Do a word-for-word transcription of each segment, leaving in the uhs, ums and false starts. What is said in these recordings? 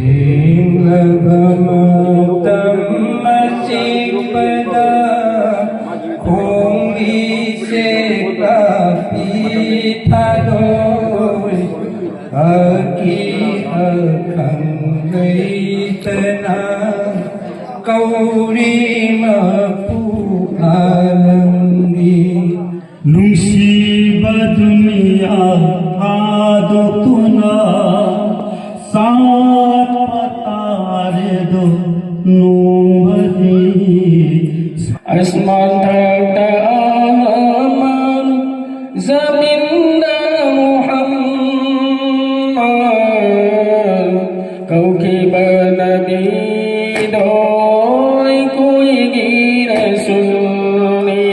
ꯊꯦꯡꯂꯕ ꯃꯇꯝ ꯑꯆꯤꯛꯄꯗ ꯈꯣꯡꯕꯤꯁꯦ ꯀꯥꯞꯄꯤ ꯊꯥꯗꯣꯏ ꯑꯀꯤ ꯑꯈꯪ ꯂꯩꯇꯅ ꯀꯧꯔꯤ ꯃꯄꯨ ꯑꯥꯂꯝꯒꯤ ꯅꯨꯡꯁꯤꯕ ꯗꯨꯅꯤꯌꯥ ꯊꯥꯗꯣꯛꯇꯨꯅ ꯆꯠꯄ ꯇꯥꯔꯦꯗꯣ ꯅꯣꯡꯃꯗꯤ꯫ ꯑꯁꯃꯥꯟ ꯊꯛꯇ ꯑꯍꯃꯟ ꯖꯃꯤꯟꯗ ꯃꯨꯍꯝꯃꯗ ꯀꯧꯈꯤꯕ ꯅꯕꯤꯗꯣ ꯑꯩꯈꯣꯏꯒꯤ ꯔꯁꯨꯜꯅꯤ꯫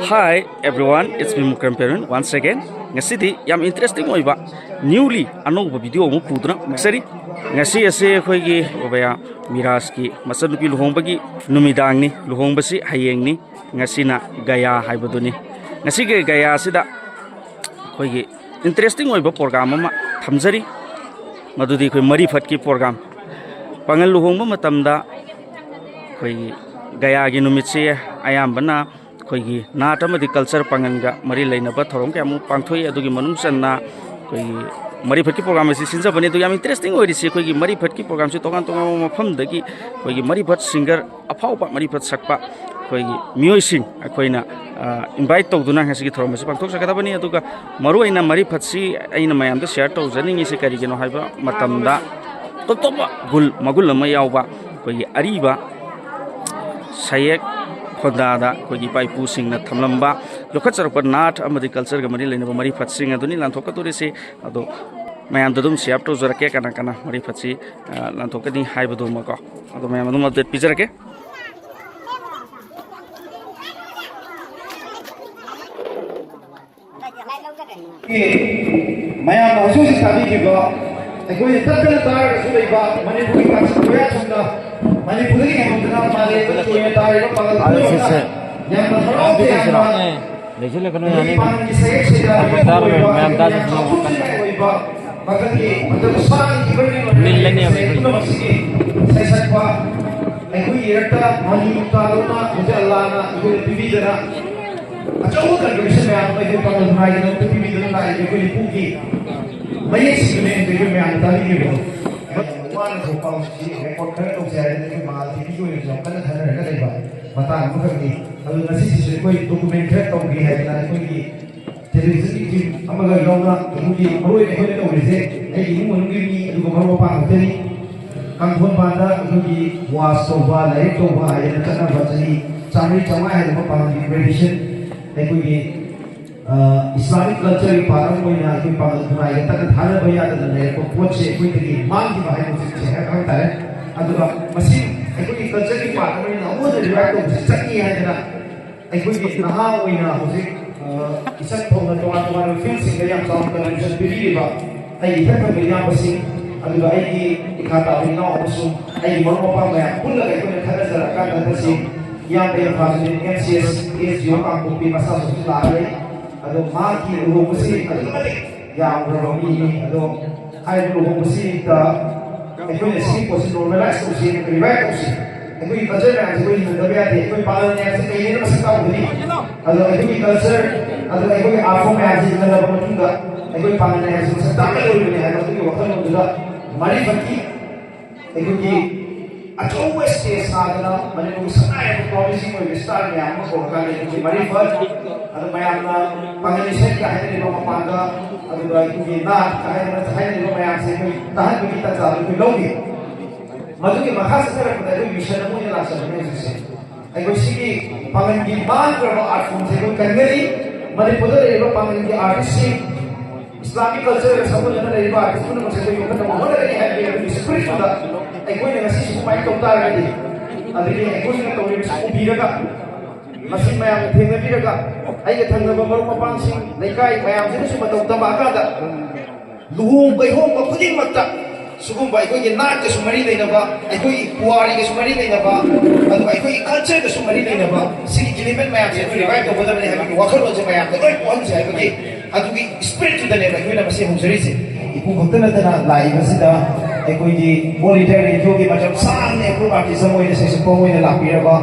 Hi everyone, it's me Mukram Perun once again. ꯉꯁꯤꯗꯤ ꯌꯥꯝ interesting ꯑꯣꯏꯕ, newly ꯑꯅꯧꯕ video ꯑꯃ ꯄꯨꯗꯨꯅ ꯂꯥꯛꯆꯔꯤ꯫ ꯉꯁꯤ ꯑꯁꯤ ꯑꯩꯈꯣꯏꯒꯤ ꯑꯣꯕꯌꯥ ꯃꯤꯔꯥꯖꯀꯤ ꯃꯆꯟꯅꯨꯄꯤ ꯂꯨꯍꯣꯡꯕꯒꯤ ꯅꯨꯃꯤꯗꯥꯡꯅꯤ꯫ ꯂꯨꯍꯣꯡꯕꯁꯤ ꯍꯌꯦꯡꯅꯤ, ꯉꯁꯤꯅ ꯒꯌꯥ ꯍꯥꯏꯕꯗꯨꯅꯤ꯫ ꯉꯁꯤꯒꯤ ꯒꯌꯥꯁꯤꯗ ꯑꯩꯈꯣꯏꯒꯤ interesting ꯑꯣꯏꯕ program ꯑꯃ ꯊꯝꯖꯔꯤ, ꯃꯗꯨꯗꯤ ꯑꯩꯈꯣꯏ ꯃꯔꯤꯐꯠꯀꯤ program꯫ ꯄꯥꯉꯜ ꯂꯨꯍꯣꯡꯕ ꯃꯇꯝꯗ ꯑꯩꯈꯣꯏꯒꯤ ꯒꯌꯥꯒꯤ ꯅꯨꯃꯤꯠꯁꯤ ꯑꯌꯥꯝꯕꯅ ꯑꯩꯈꯣꯏꯒꯤ ꯅꯥꯠ ꯑꯃꯗꯤ culture, ꯄꯥꯉꯜꯒ ꯃꯔꯤ ꯂꯩꯅꯕ ꯊꯧꯔꯝ ꯀꯌꯥꯃꯨꯛ ꯄꯥꯡꯊꯣꯛꯏ꯫ ꯑꯗꯨꯒꯤ ꯃꯅꯨꯡ ꯆꯟꯅ ꯑꯩꯈꯣꯏꯒꯤ ꯃꯔꯤꯐꯠꯀꯤ program ꯑꯁꯤ ꯁꯤꯟꯖꯕꯅꯤ꯫ ꯑꯗꯨ ꯌꯥꯝ interesting ꯑꯣꯏꯔꯤꯁꯤ ꯑꯩꯈꯣꯏꯒꯤ ꯃꯔꯤꯐꯠꯀꯤ programꯁꯤ ꯇꯣꯉꯥꯟ ꯇꯣꯉꯥꯟꯕ ꯃꯐꯝꯗꯒꯤ ꯑꯩꯈꯣꯏꯒꯤ ꯃꯔꯤꯐꯠ singer, ꯑꯐꯥꯎꯕ ꯃꯔꯤꯐꯠ ꯁꯛꯄ ꯑꯩꯈꯣꯏꯒꯤ ꯃꯤꯑꯣꯏꯁꯤꯡ ꯑꯩꯈꯣꯏꯅ, ꯑ, invite ꯇꯧꯗꯨꯅ ꯉꯁꯤꯒꯤ ꯊꯧꯔꯝ ꯑꯁꯤ ꯄꯥꯡꯊꯣꯛꯆꯒꯗꯕꯅꯤ꯫ ꯑꯗꯨꯒ ꯃꯔꯨꯑꯣꯏꯅ ꯃꯔꯤꯐꯠꯁꯤ ꯑꯩꯅ ꯃꯌꯥꯝꯗ share ꯇꯧꯖꯅꯤꯡꯉꯤꯁꯤ ꯀꯔꯤꯒꯤꯅꯣ ꯍꯥꯏꯕ ꯃꯇꯝꯗ, ꯇꯣꯞ ꯇꯣꯞꯄ ꯒꯨꯜ ꯃꯒꯨꯟ ꯑꯃ ꯌꯥꯎꯕ ꯑꯩꯈꯣꯏꯒꯤ ꯑꯔꯤꯕ ꯁꯌꯦꯛ ꯈꯣꯟꯗꯥꯗ ꯑꯩꯈꯣꯏꯒꯤ ꯏꯄꯥ ꯏꯄꯨꯁꯤꯡꯅ ꯊꯝꯂꯝꯕ ꯌꯣꯛꯈꯠꯆꯔꯛꯄ ꯅꯥꯠ ꯑꯃꯗꯤ cultureꯒ ꯃꯔꯤ ꯂꯩꯅꯕ ꯃꯔꯤꯐꯠꯁꯤꯡ ꯑꯗꯨꯅꯤ ꯂꯥꯟꯊꯣꯛꯀꯗꯧꯔꯤꯁꯤ꯫ ꯑꯗꯣ ꯃꯌꯥꯝꯗ ꯑꯗꯨꯝ share ꯇꯧꯖꯔꯛꯀꯦ, ꯀꯅꯥ ꯀꯅꯥ ꯃꯔꯤꯐꯠꯁꯤ, ꯑ, ꯂꯥꯟꯊꯣꯛꯀꯅꯤ ꯍꯥꯏꯕꯗꯨꯃꯀꯣ꯫ ꯑꯗꯣ ꯃꯌꯥꯝ ꯑꯗꯨꯝ update ꯄꯤꯖꯔꯛꯀꯦ꯫ ꯃꯌꯥꯝꯅ ꯍꯧꯖꯤꯛ ꯍꯧꯖꯤꯛ ꯇꯥꯕꯤꯈꯤꯕ, ꯑꯩꯈꯣꯏꯅ ꯇꯠꯇꯅ ꯇꯥꯔꯒꯁꯨ ꯂꯩꯕ ꯃꯅꯤꯄꯨꯔꯒꯤ ꯀꯥꯡꯆꯤꯠ ꯀꯣꯌꯥꯁꯤꯡꯅ ꯃꯅꯤꯄꯨꯔꯗꯒꯤ ꯍꯦꯟꯗꯣꯛꯇꯅ ꯃꯥꯂꯦꯝꯗ ꯇꯣꯏꯅ ꯇꯥꯔꯤꯕ ꯄꯥꯉꯜ ꯄꯨꯝꯅꯃꯛꯅ ꯌꯥꯝꯅ ꯍꯔꯥꯎꯖꯩ ꯍꯥꯏꯅ ꯅꯨꯃꯤꯠ ꯄꯥꯉꯜꯒꯤ ꯁꯌꯦꯛꯁꯤꯗ ꯑꯩꯈꯣꯏꯒꯤ ꯄꯥꯉꯜꯒꯤ ꯁꯌꯦꯛꯁꯤꯗ ꯑꯩꯈꯣꯏꯒꯤ ꯑꯣꯏꯕ ꯆꯥꯎꯊꯣꯛꯆꯅꯤꯡꯉꯥꯏ ꯑꯣꯏꯕ ꯃꯊꯪꯒꯤ ꯃꯇꯝ ꯁꯥꯡꯈꯤꯕ ꯃꯤꯜꯂꯅꯦꯕ ꯑꯩꯈꯣꯏ꯫ ꯄꯨꯝꯅꯃꯛꯁꯤꯒꯤ ꯁꯩꯁꯛꯄ ꯑꯩꯈꯣꯏꯒꯤ ꯏꯔꯛꯇ ꯃꯍꯩ ꯃꯇꯥꯗꯧꯅ ꯍꯧꯖꯤꯛ ꯑꯜꯂꯥꯅ ꯑꯩꯈꯣꯏꯗ ꯄꯤꯕꯤꯗꯅ ꯑꯆꯧꯕ contribution ꯃꯌꯥꯝ ꯑꯃ ꯑꯩꯈꯣꯏ ꯄꯥꯡꯒꯜ ꯅꯥꯏꯗꯅ ꯑꯃꯠꯇ ꯄꯤꯕꯤꯗꯨꯅ ꯂꯥꯛꯏ ꯑꯩꯈꯣꯏ ꯏꯄꯨꯒꯤ ꯃꯌꯦꯛꯁꯤꯡꯗꯨꯅꯦ ꯑꯩꯈꯣꯏ ꯃꯌꯥꯝꯅ ꯇꯥꯕꯤꯔꯤꯕꯗꯣ꯫ ꯋꯥꯅ ꯊꯣꯛꯄ ꯍꯧꯖꯤꯛꯁꯤ record ꯈꯔ ꯇꯧꯁꯦ ꯍꯥꯏꯗꯅ ꯑꯩꯈꯣꯏ ꯃꯉꯥꯜ ꯇꯤꯚꯤꯒꯤ ꯑꯣꯏꯅꯁꯨ ꯌꯥꯝ ꯀꯟꯅ ꯊꯥꯅꯔꯒ ꯂꯩꯕ ꯃꯇꯥꯡ ꯑꯃꯈꯛꯅꯤ꯫ ꯑꯗꯨ ꯉꯁꯤꯁꯤꯁꯨ ꯑꯩꯈꯣꯏ document ꯈꯔ ꯇꯧꯒꯦ ꯍꯥꯏꯗꯅ ꯑꯩꯈꯣꯏꯒꯤ television team ꯑꯃꯒ ꯌꯥꯎꯅ ꯑꯩꯈꯣꯏꯒꯤ ꯃꯔꯨꯑꯣꯏꯅ ꯑꯩꯈꯣꯏꯅ ꯇꯧꯔꯤꯁꯦ ꯑꯩꯒꯤ ꯏꯃꯨꯡ ꯃꯅꯨꯡꯒꯤ ꯃꯤ ꯑꯗꯨꯒ ꯃꯔꯨꯞ ꯃꯄꯥꯡ ꯉꯥꯛꯇꯅꯤ꯫ ꯀꯥꯡꯊꯣꯟ ꯄꯥꯟꯗ ꯑꯩꯈꯣꯏꯒꯤ ꯋꯥꯁ ꯇꯧꯕ, ꯂꯥꯏꯔꯤꯛ ꯇꯧꯕ ꯍꯥꯏꯗꯅ ꯆꯠꯅꯕ ꯆꯍꯤ ꯆꯥꯃꯔꯤ ꯆꯥꯃꯉꯥ ꯍꯦꯜꯂꯕ ꯄꯥꯡꯒꯜꯒꯤ tradition ꯑꯩꯈꯣꯏꯒꯤ, ꯑ, Islamic culture ꯒꯤ part ꯑꯃ ꯑꯣꯏꯅ ꯑꯩꯈꯣꯏ ꯄꯥꯡꯒꯜ ꯈꯨꯟꯅꯥꯏꯒ ꯇꯠꯅ ꯊꯥꯅꯕ ꯌꯥꯗꯅ ꯂꯩꯔꯛꯄ ꯄꯣꯠꯁꯦ ꯑꯩꯈꯣꯏꯗꯒꯤ ꯃꯥꯡꯈꯤꯕ ꯍꯥꯏꯕꯁꯦ ꯍꯥꯏꯕ ꯍꯥꯏꯕ ꯇꯥꯔꯦ꯫ ꯑꯗꯨꯒ ꯃꯁꯤ ꯑꯩꯈꯣꯏꯒꯤ culture ꯒꯤ part ꯑꯃ ꯑꯣꯏꯅ ꯑꯃꯨꯛ ꯍꯟꯅ revive ꯇꯧꯕꯁꯤ ꯆꯪꯉꯤ ꯍꯥꯏꯗꯅ ꯑꯩꯈꯣꯏꯒꯤ ꯅꯍꯥ ꯑꯣꯏꯅ ꯍꯧꯖꯤꯛ, ꯑ, ꯏꯆꯟ ꯊꯧꯅ ꯇꯣꯉꯥꯟ ꯇꯣꯉꯥꯟꯕ field ꯁꯤꯡꯗ ꯌꯥꯝ ꯆꯥꯎꯅ contribution ꯄꯤꯕꯤꯔꯤꯕ ꯑꯩꯒꯤ ꯏꯊꯛ ꯊꯪꯕ ꯏꯌꯥꯝꯕꯁꯤꯡ, ꯑꯗꯨꯒ ꯑꯩꯒꯤ ꯏꯈꯥ ꯇꯥꯕ ꯏꯅꯥꯎ ꯑꯃꯁꯨꯡ ꯑꯩꯒꯤ ꯃꯔꯨꯞ ꯃꯄꯥꯡ ꯃꯌꯥꯝ ꯄꯨꯜꯂꯒ ꯑꯩꯈꯣꯏꯅ ꯈꯟꯅꯖꯔꯀꯥꯟꯗ ꯍꯟꯗꯛꯁꯤ ꯏꯌꯥꯝꯕ ꯏꯝꯐꯥꯜ ꯁꯤꯗ M C S S D O ꯀꯥꯡꯄꯣꯛꯄꯤ ꯃꯁꯥꯁꯨ ꯂꯥꯛꯂꯦ꯫ ꯑꯗꯣ ꯃꯍꯥꯛꯀꯤ ꯂꯨꯍꯣꯡꯕꯁꯤ ꯑꯗꯨꯛꯀꯤ ꯃꯇꯤꯛ ꯌꯥꯝꯈ꯭ꯔꯕ ꯃꯤꯅꯤ꯫ ꯑꯗꯣ ꯍꯥꯏꯔꯤꯕ ꯂꯨꯍꯣꯡꯕꯁꯤꯗ ꯑꯩꯈꯣꯏꯅ ꯁꯤꯒꯤ ꯄꯣꯠꯁꯤ normalize ꯇꯧꯁꯤ, revive ꯇꯧꯁꯤ꯫ ꯑꯩꯈꯣꯏꯒꯤ culture ꯃꯌꯥꯝꯁꯦ ꯑꯩꯈꯣꯏ ꯍꯤꯡꯍꯟꯗꯕ ꯌꯥꯗꯦ꯫ ꯑꯩꯈꯣꯏ ꯄꯥꯡꯒꯜ ꯃꯌꯥꯝꯁꯦ ꯀꯩꯗꯩꯅ ꯃꯁꯛ ꯇꯥꯛꯎꯒꯅꯤ? ꯑꯗꯣ ꯑꯩꯈꯣꯏꯒꯤ culture, ꯑꯗꯣ ꯑꯩꯈꯣꯏꯒꯤ art form ꯃꯌꯥꯝꯁꯦ ꯍꯤꯡꯍꯜꯂꯕ ꯃꯇꯨꯡꯗ ꯑꯩꯈꯣꯏ ꯄꯥꯡꯒꯜ ꯃꯌꯥꯝꯁꯦ ꯃꯁꯛ ꯇꯥꯛꯀꯗꯧꯔꯤꯕꯅꯤ ꯍꯥꯏꯕ ꯑꯗꯨꯒꯤ ꯋꯥꯈꯜꯂꯣꯟꯗꯨꯗ ꯃꯔꯤꯐꯠꯀꯤ ꯑꯩꯈꯣꯏꯒꯤ ꯑꯆꯧꯕ stage ꯁꯥꯗꯅ ꯃꯅꯤꯄꯨꯔꯒꯤ ꯁꯉꯥꯏ ꯑꯃ promising ꯑꯣꯏꯕ star ꯃꯌꯥꯝ ꯑꯃ ꯀꯧꯔꯀꯥꯟꯗ ꯑꯩꯈꯣꯏꯒꯤ ꯃꯔꯤꯐꯠ, ꯑꯗꯨ ꯃꯌꯥꯝꯅ ꯄꯥꯡꯒꯜ ꯏꯁꯩꯒ ꯍꯥꯏꯅꯔꯤꯕ ꯃꯄꯥꯟꯗ, ꯑꯗꯨꯒ ꯑꯩꯈꯣꯏꯒꯤ ꯅꯥꯠꯀ ꯍꯥꯏꯗꯅ ꯍꯥꯏꯅꯔꯤꯕ ꯃꯌꯥꯝꯁꯦ ꯑꯩꯈꯣꯏ ꯇꯥꯍꯟꯕꯒꯤ ꯇꯥꯟꯖꯥꯗꯨ ꯑꯩꯈꯣꯏ ꯂꯧꯔꯤ꯫ ꯃꯗꯨꯒꯤ ꯃꯈꯥ ꯆꯠꯊꯔꯛꯄꯗ ꯑꯩꯈꯣꯏ mission ꯑꯃ ꯑꯣꯏꯅ ꯂꯥꯛꯆꯕꯅꯦ ꯍꯧꯖꯤꯛꯁꯦ꯫ ꯑꯩꯈꯣꯏ ꯁꯤꯒꯤ ꯄꯥꯡꯒꯜꯒꯤ ꯃꯥꯡꯈ꯭ꯔꯕ art form ꯁꯦ ꯑꯩꯈꯣꯏ ꯀꯟꯒꯅꯤ꯫ ꯃꯅꯤꯄꯨꯔꯗ ꯂꯩꯔꯤꯕ ꯄꯥꯡꯒꯜꯒꯤ artist ꯁꯤꯡ, Islamic culture ꯒ ꯁꯥꯒꯣꯟꯅꯅ ꯂꯩꯔꯤꯕ artist ꯄꯨꯝꯅꯃꯛꯁꯦ ꯑꯩꯈꯣꯏ ꯌꯣꯛꯈꯠꯅꯕ ꯍꯣꯠꯅꯒꯅꯤ ꯍꯥꯏꯕꯒꯤ ꯑꯩꯈꯣꯏꯒꯤ spirit ꯇꯨꯗ ꯑꯩꯈꯣꯏꯅ ꯉꯁꯤ ꯁꯨꯃꯥꯏꯅ ꯇꯧ ꯇꯥꯔꯒꯗꯤ, ꯑꯗꯒꯤ ꯑꯩꯈꯣꯏꯅ ꯇꯧꯔꯤꯕꯁꯤ ꯎꯕꯤꯔꯒ, ꯃꯁꯤ ꯃꯌꯥꯝꯅ ꯊꯦꯡꯅꯕꯤꯔꯒ, ꯑꯩꯒ ꯊꯪꯅꯕ ꯃꯔꯨꯞ ꯃꯄꯥꯡꯁꯤꯡ, ꯂꯩꯀꯥꯏ ꯃꯌꯥꯝꯁꯤꯅꯁꯨ ꯃꯇꯧ ꯇꯝꯃꯛꯑꯀꯥꯟꯗ, ꯂꯨꯍꯣꯡ ꯀꯩꯍꯣꯡꯕ ꯈꯨꯗꯤꯡꯃꯛꯇ ꯁꯤꯒꯨꯝꯕ ꯑꯩꯈꯣꯏꯒꯤ ꯅꯥꯠꯀꯁꯨ ꯃꯔꯤ ꯂꯩꯅꯕ, ꯑꯩꯈꯣꯏꯒꯤ ꯄꯨꯋꯥꯔꯤꯒꯁꯨ ꯃꯔꯤ ꯂꯩꯅꯕ, ꯑꯗꯨꯒ ꯑꯩꯈꯣꯏꯒꯤ culture ꯒꯁꯨ ꯃꯔꯤ ꯂꯩꯅꯕ ꯁꯤꯒꯤ element ꯃꯌꯥꯝꯁꯦ ꯑꯩꯈꯣꯏ revive ꯇꯧꯒꯗꯕꯅꯤ ꯍꯥꯏꯕꯒꯤ ꯋꯥꯈꯜꯂꯣꯟꯁꯦ ꯃꯌꯥꯝꯗ ꯂꯣꯏ ꯄꯣꯛꯍꯟꯁꯦ ꯍꯥꯏꯕꯒꯤ ꯑꯗꯨꯒꯤ spirit ꯇꯨꯗꯅꯦꯕ ꯑꯩꯈꯣꯏꯅ ꯃꯁꯤ ꯍꯧꯖꯔꯤꯁꯦ꯫ ꯈꯛꯇ ꯅꯠꯇꯅ ꯂꯥꯛꯏꯕꯁꯤꯗ ꯑꯩꯈꯣꯏꯒꯤ ꯃꯣꯅꯤꯇꯔ ꯔꯦꯗꯤꯑꯣꯒꯤ ꯃꯇꯝ ꯁꯥꯡꯅ ꯑꯩꯈꯣꯏ ꯑꯥꯔꯇꯤꯁ ꯑꯃ ꯑꯣꯏꯅ ꯁꯦꯛꯁꯣꯐꯣꯟ ꯑꯣꯏꯅ ꯂꯥꯛꯄꯤꯔꯕ,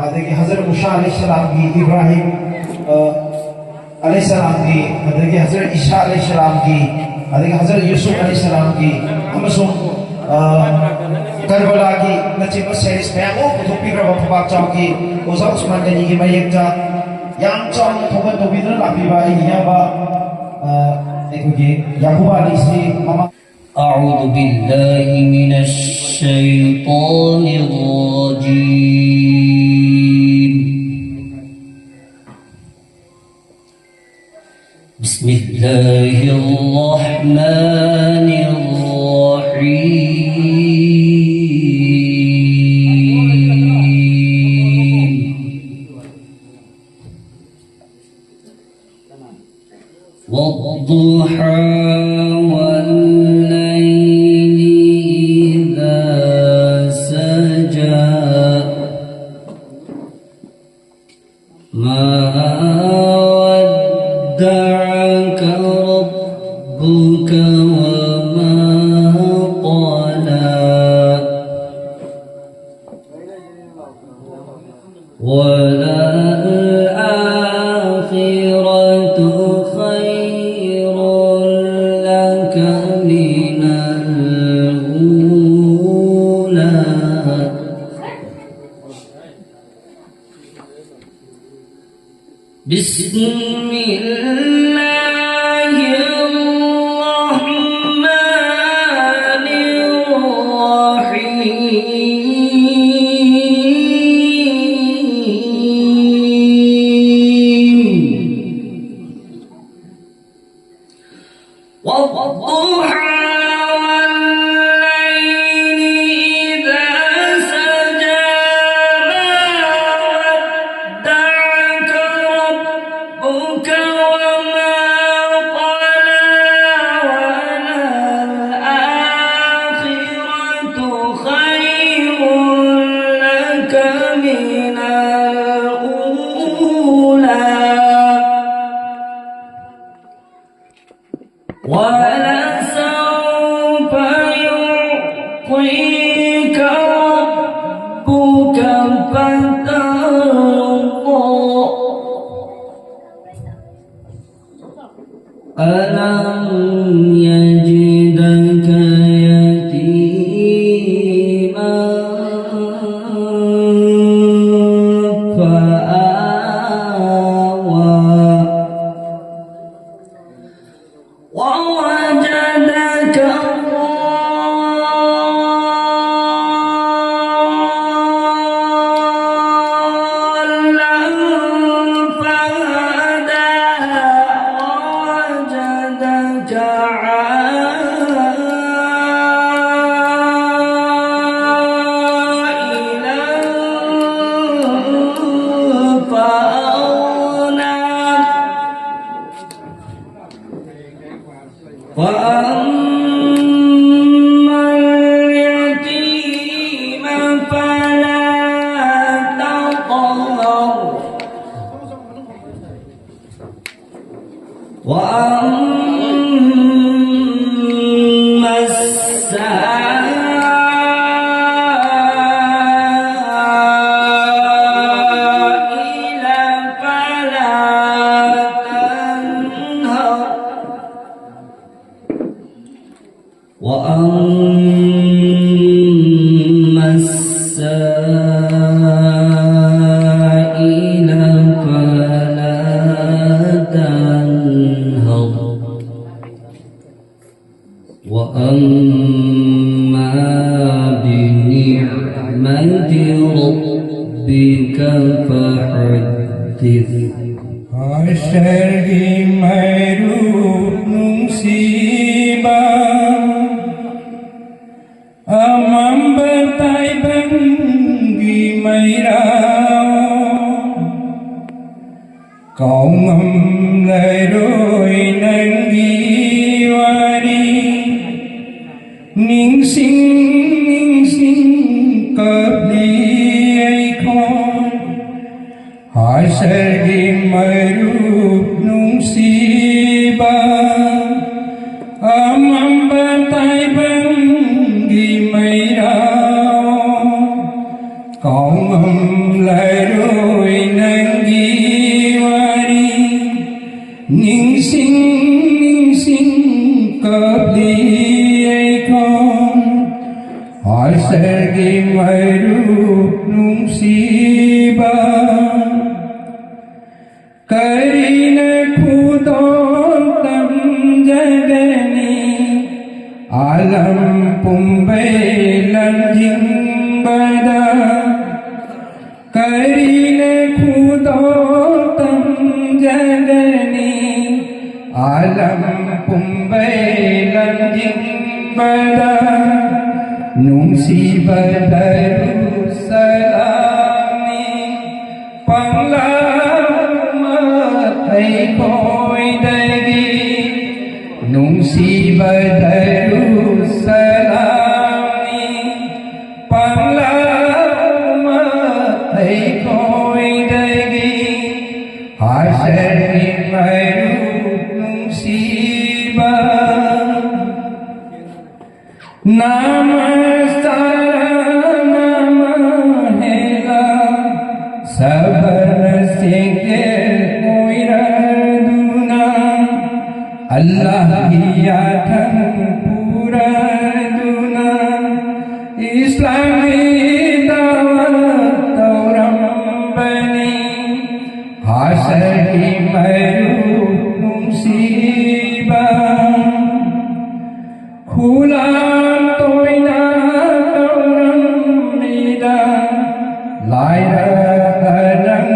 ꯑꯗꯒꯤ ꯍꯖꯔꯠ ꯃꯨꯁꯥ ꯑꯂꯩꯍꯤ ꯁꯂꯥꯝꯒꯤ ꯏꯕ꯭ꯔꯥꯍꯤꯝ, ꯑ, ꯑꯂꯩꯍꯤ ꯁꯂꯥꯝꯒꯤ, ꯑꯗꯒꯤ ꯍꯖꯔꯠ ꯏꯁꯥ ꯑꯂꯩꯍꯤ ꯁꯂꯥꯝꯒꯤ, ꯑꯗꯒꯤ ꯍꯖꯔꯠ ꯌꯨꯁꯨꯐ ꯑꯂꯩꯍꯤ ꯁꯂꯥꯝꯒꯤ, ꯑꯃꯁꯨꯡ, ꯑ, ꯀꯔꯕꯂꯥꯒꯤ ꯅꯆꯤꯡꯕ ꯁꯦꯔꯤꯁ ꯃꯌꯥꯝ ꯑꯃ ꯄꯨꯊꯣꯛꯄꯤꯈ꯭ꯔꯕ ꯈꯨꯕꯥꯛ ꯆꯥꯎꯒꯤ ꯑꯣꯖꯥ ꯎꯁꯃꯥꯟ ꯒꯅꯤꯒꯤ ꯃꯌꯦꯛꯇ ꯌꯥꯝ ꯆꯥꯎꯅ ꯊꯧꯒꯜ ꯇꯧꯕꯤꯗꯨꯅ ꯂꯥꯛꯄꯤꯕ ꯑꯩꯒꯤ ꯏꯌꯥꯝꯕ, ꯑ, ꯑꯩꯈꯣꯏꯒꯤ ꯌꯥꯀꯨꯕ ꯑꯂꯤꯁꯤ ꯃꯃꯥ ꯑ, أعوذ بالله من الشيطان الرجيم. بسم الله الرحمن الرحيم. والضحى والليل إذا سجى. ما ودعك ربك وما قلى. وللآخرة خير لك من الأولى. بسم الله الرحمن الرحيم. والضحى والليل إذا سجى. ما ودعك ربك وما قلى. وللآخرة خير لك من الأولى. ولسوف عائلا فأغنى. وأما اليتيم فلا تقهر. وأما السائل فلا تنهر. وأما السائل فلا تنهر. وأما بنعمة ربك فحدث. Hasyargꯤ ꯃꯔꯨꯞ ꯅꯨꯡꯁꯤꯕ, ꯑꯃꯝꯕ ꯇꯥꯏꯕꯪꯒꯤ ꯃꯩꯔꯥ, ꯀꯥꯎꯉꯝꯂꯔꯣꯏ ꯅꯪꯒꯤ ꯋꯥꯔꯤ꯫ ꯅꯤꯡꯁꯤꯡ ꯅꯤꯡꯁꯤꯡ ꯀꯞꯂꯤ ꯑꯩꯈꯣꯏ꯫ ꯍꯥꯏꯁꯔꯒꯤ ꯃꯔꯨꯞ ꯅꯨꯡꯁꯤꯕ, ꯑꯃꯝꯕ ꯇꯥꯏꯕꯪꯒꯤ ꯃꯩꯔꯥ, ꯀꯥꯎꯉꯝꯂꯔꯣꯏ ꯅꯪꯒꯤ ꯋꯥꯔꯤ꯫ ꯅꯤꯡꯁꯤꯡ ꯅꯤꯡꯁꯤꯡ ꯀꯞꯂꯤ ꯑꯩꯈꯣꯏ꯫ ꯍꯥꯏꯁꯔꯒꯤ ꯃꯔꯨꯞ ꯅꯨꯡꯁꯤꯕ, ꯀꯔꯤꯅ ꯈꯨꯗꯣꯜ ꯇꯝꯖꯒꯅꯤ? ꯑꯥꯂꯝ ꯄꯨꯝꯕꯩ ꯂꯝꯖꯤꯡꯕꯗ, ꯀꯔꯤꯅ ꯈꯨꯗꯣꯜ ꯇꯝꯖꯒꯅꯤ? ꯑꯥꯂꯝ ꯄꯨꯝꯕꯩ ꯌꯦꯡꯕꯗ ꯅꯨꯡꯁꯤꯕ ꯗꯔꯨꯁꯁꯂꯥꯝꯅꯤ꯫ ꯄꯥꯡꯂꯥ ꯑꯃ ꯑꯩꯈꯣꯏꯗꯒꯤ ꯅꯨꯡꯁꯤꯕ ꯗꯔꯨꯁꯁꯂꯥꯝꯅꯤ꯫ ꯄꯥꯡꯂꯥ ꯑꯃ ꯑꯩꯈꯣꯏꯗꯒꯤ ꯍꯥꯁꯔꯒꯤ ꯃꯔꯨꯞ ꯅꯨꯡꯁꯤꯕ꯫ ꯅꯃꯁꯇꯥꯔ ꯅꯃ ꯍꯦꯂ ꯁꯕꯔ ꯁꯦꯡꯒꯦꯜ ꯑꯣꯏꯔꯗꯨꯅ ꯑꯜꯂꯥꯍꯒꯤ ꯌꯥꯊꯪ ꯄꯨꯔꯗꯨꯅ ꯏꯁꯂꯥꯝꯒꯤ ꯗꯥꯋꯥ ꯇꯧꯔꯝꯕꯅꯤ꯫ ꯍꯥꯁꯔꯒꯤ ꯃꯔꯨꯞ ꯅꯨꯡꯁꯤꯕ꯫ ꯈꯨꯂꯥꯝ ꯇꯣꯏꯅ ꯇꯧꯔꯝꯃꯤꯗ ꯂꯥꯏꯔ ꯑꯔꯪ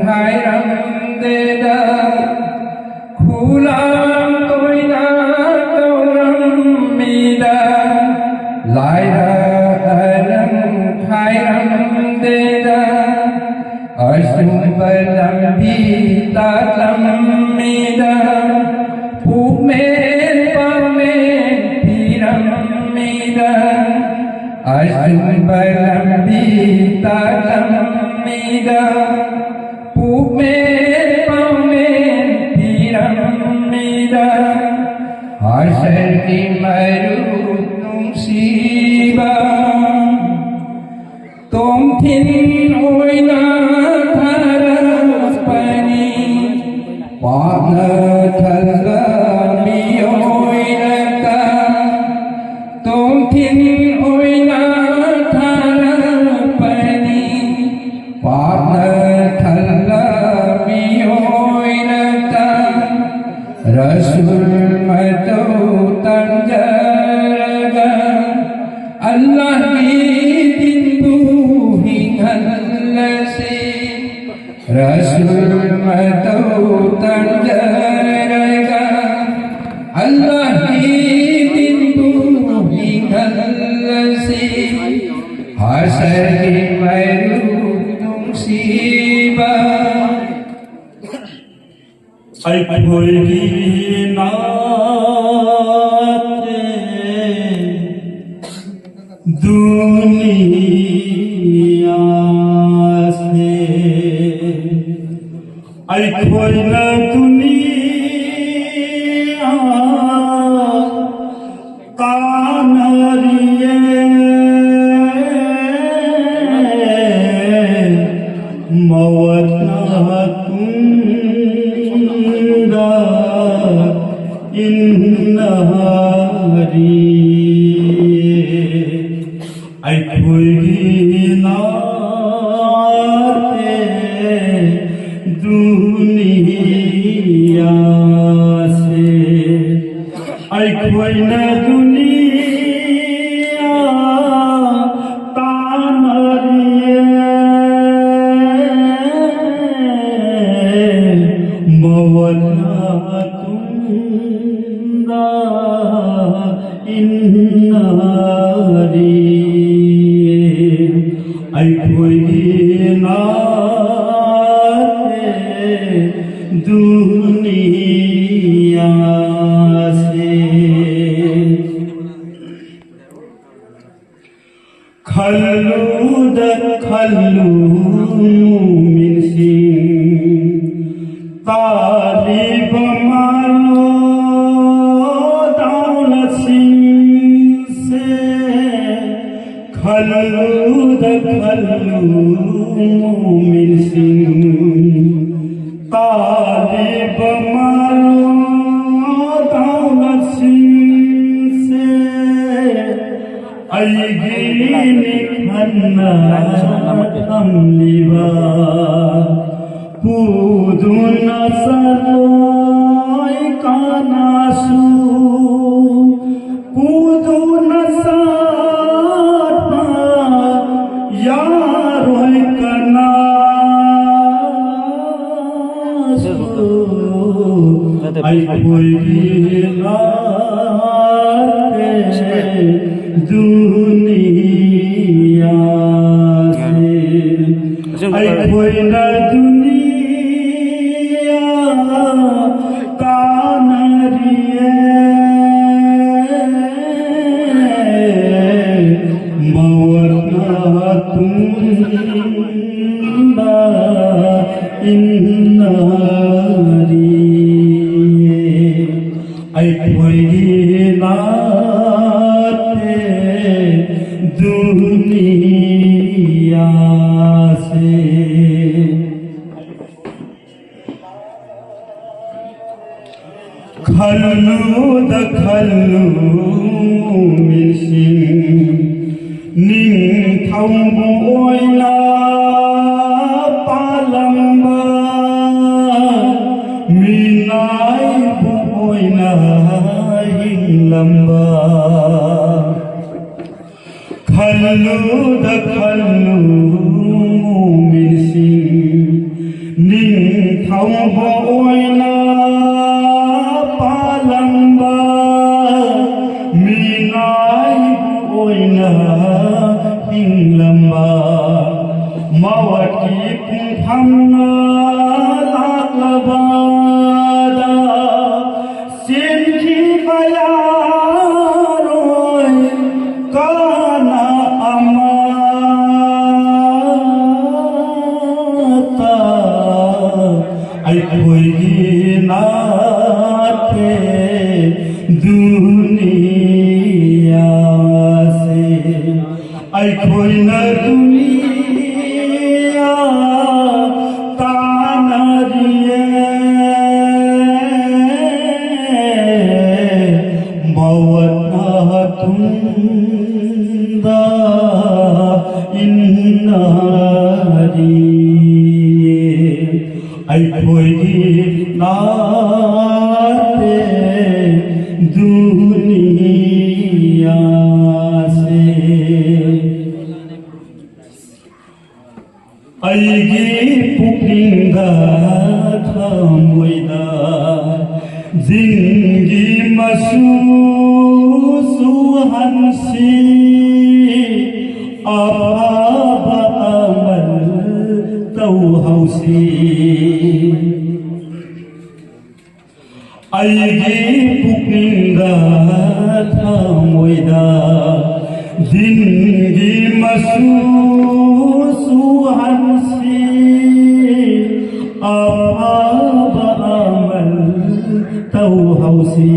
ꯈꯥꯏꯔꯝꯗꯦꯗ꯫ ꯈꯨꯂꯥꯝ ꯇꯣꯏꯅ ꯇꯧꯔꯝꯃꯤꯗ ꯂꯥꯏꯔ ꯑꯔꯪ ꯈꯥꯏꯔꯝꯗꯦꯗ꯫ ꯑꯆꯨꯝꯕ ꯂꯝꯕꯤ ꯇꯥꯛꯂꯝꯃꯤꯗ ꯄꯨꯛꯃꯦꯟ ꯄꯥꯃꯦꯟ ꯄꯤꯔꯝꯃꯤꯗ꯫ ꯑꯆꯨꯝꯕ ꯂꯝꯕꯤ ꯇꯥꯛꯂꯝꯃꯤꯗ ꯄꯨꯛꯃꯦꯟ ꯄꯥꯃꯦꯟ ꯄꯤꯔꯝꯃꯤꯗ꯫ ꯍꯥꯁꯔꯒꯤ ꯃꯔꯨꯞ ꯅꯨꯡꯁꯤꯕ꯫ ꯇꯣꯝꯊꯤꯟ ꯑꯣꯏꯅ ꯊꯥꯔꯛꯄꯅꯤ꯫ ꯄꯥꯞꯅ ꯊꯜꯂ ꯃꯤꯑꯣꯏ ꯔꯛꯇ ꯇꯣꯝꯊꯤꯟ ꯑꯣꯏꯅ ꯊꯥꯔꯛꯄꯅꯤ꯫ ꯄꯥꯞꯅ ꯊꯜꯂ ꯃꯤꯑꯣꯏ ꯔꯛꯇ ꯔꯁꯨꯜ ꯃꯇꯧ ꯇꯝꯖꯔꯒ ꯑꯜꯂꯥꯍꯒꯤ ꯗꯤꯟꯕꯨ ꯍꯤꯡꯍꯜꯂꯁꯤ꯫ ꯔꯁꯨꯜ ꯃꯇꯧ ꯇꯝꯖꯔꯒ ꯑꯜꯂꯥꯍꯒꯤ ꯑꯩꯒꯤ ꯃꯩꯔꯨ ꯅꯨꯡꯁꯤꯕ, ꯑꯩꯈꯣꯏꯒꯤ ꯅꯥꯠꯇꯦ ꯗꯨꯅꯤꯌꯥꯁꯦ꯫ ꯑꯩꯈꯣꯏꯅ ꯗꯨꯅꯤꯌꯥ ꯇꯥꯟꯅꯔꯤꯌꯦ꯫ ꯃꯋꯠꯅ ꯇꯨꯡꯗ ꯏꯟꯅꯔꯤꯌꯦ꯫ ꯑꯩꯈꯣꯏꯒꯤ ꯅꯥꯠꯇꯦ ꯗꯨꯅꯤꯌꯥꯁꯦ꯫ ꯑꯩꯈꯣꯏꯅ ꯗꯨꯅꯤꯌꯥ ꯇꯥꯟꯅꯔꯤꯌꯦ꯫ ꯃꯋꯠꯅ ꯇꯨꯡꯗ ꯏꯟꯅꯔꯤ꯫ ꯑꯩꯈꯣꯏꯒꯤ ꯅꯥꯠꯇꯦ ꯗꯨꯅꯤꯌꯥꯁꯦ꯫ ꯈꯜꯂꯨꯗ ꯈꯜꯂꯨ ꯃꯣꯃꯤꯟꯁꯤꯡ, ꯇꯥꯜꯂꯤꯕ ꯃꯥꯜꯂꯣ ꯗꯥꯎꯂꯠꯁꯤꯡꯁꯦ꯫ ꯈꯜꯂꯨꯗ ꯈꯜꯂꯨ ꯃꯣꯃꯤꯟꯁꯤꯡ, ꯇꯥꯜꯂꯤꯕ ꯃꯥꯜꯂꯣ ꯗꯥꯎꯂꯠꯁꯤꯡꯁꯦ꯫ ꯑꯩꯒꯤꯅꯤ ꯈꯟꯅ ꯊꯝꯂꯤꯕ, ꯄꯨꯗꯨꯅ ꯆꯠꯂꯣꯏ ꯀꯅꯥꯁꯨ, ꯄꯨꯗꯨꯅ ꯆꯠꯄ ꯌꯥꯔꯣꯏ ꯀꯅꯥꯁꯨ꯫ ꯑꯩꯈꯣꯏꯒꯤ ꯂꯥꯛꯇꯦ ꯗꯨꯅꯤꯌꯥ꯫ आते दुनिया से। ꯈꯜꯂꯨꯗ ꯈꯜꯂꯨ ꯃꯤꯁꯤꯡ, ꯅꯤꯡꯊꯧꯕꯨ ꯑꯣꯏꯅ ꯄꯥꯜꯂꯝꯕ, ꯃꯤꯅꯥꯏꯕꯨ ꯑꯣꯏꯅ ꯍꯤꯡꯂꯝꯕ꯫ ꯈꯜꯂꯨꯗ ꯈꯜꯂꯨ ꯃꯤꯁꯤꯡ, ꯅꯤꯡꯊꯧꯕꯨ ꯑꯣꯏꯅ ꯄꯥꯜꯂꯝꯕ, ꯃꯤꯅꯥꯏꯕꯨ ꯑꯣꯏꯅ ꯍꯤꯡꯂꯝꯕ, ꯃꯋꯠꯀꯤ ꯄꯨꯡꯐꯝꯅ ꯂꯥꯛꯂꯕꯗ, ꯆꯦꯟꯈꯤꯕ ꯌꯥꯔꯣꯏ ꯀꯅꯥ ꯑꯃꯠꯇ꯫ ꯑꯩꯈꯣꯏꯒꯤ ꯅꯠꯇꯦ ꯗꯨꯅꯤꯌꯥꯁꯦ꯫ ꯑꯩꯈꯣꯏꯅ ꯗꯨꯅꯤꯌꯥ ꯇꯥꯟꯅꯔꯤꯌꯦ, ꯃꯋꯠꯅ ꯇꯨꯡꯗ ꯏꯟꯅꯔꯤꯌꯦ꯫ ꯑꯩꯈꯣꯏꯒꯤ ꯅꯠꯇꯦ ꯗꯨꯅꯤꯌꯥꯁꯦ꯫ ꯑꯩꯒꯤ ꯄꯨꯛꯅꯤꯡꯗ ꯊꯃꯣꯏꯗ ꯖꯤꯟꯒꯤ ꯃꯆꯨ ꯆꯨꯍꯟꯁꯤ꯫ ꯑꯐꯕ ꯑꯃꯜ ꯇꯧꯍꯧꯁꯤ꯫ ꯑꯩꯒꯤ ꯄꯨꯛꯅꯤꯡꯗ ꯊꯃꯣꯏꯗ ꯗꯤꯟꯒꯤ ꯃꯆꯨ ꯆꯨꯍꯟꯁꯤ꯫ ꯑꯐꯕ ꯑꯃꯜ ꯇꯧꯍꯧꯁꯤ꯫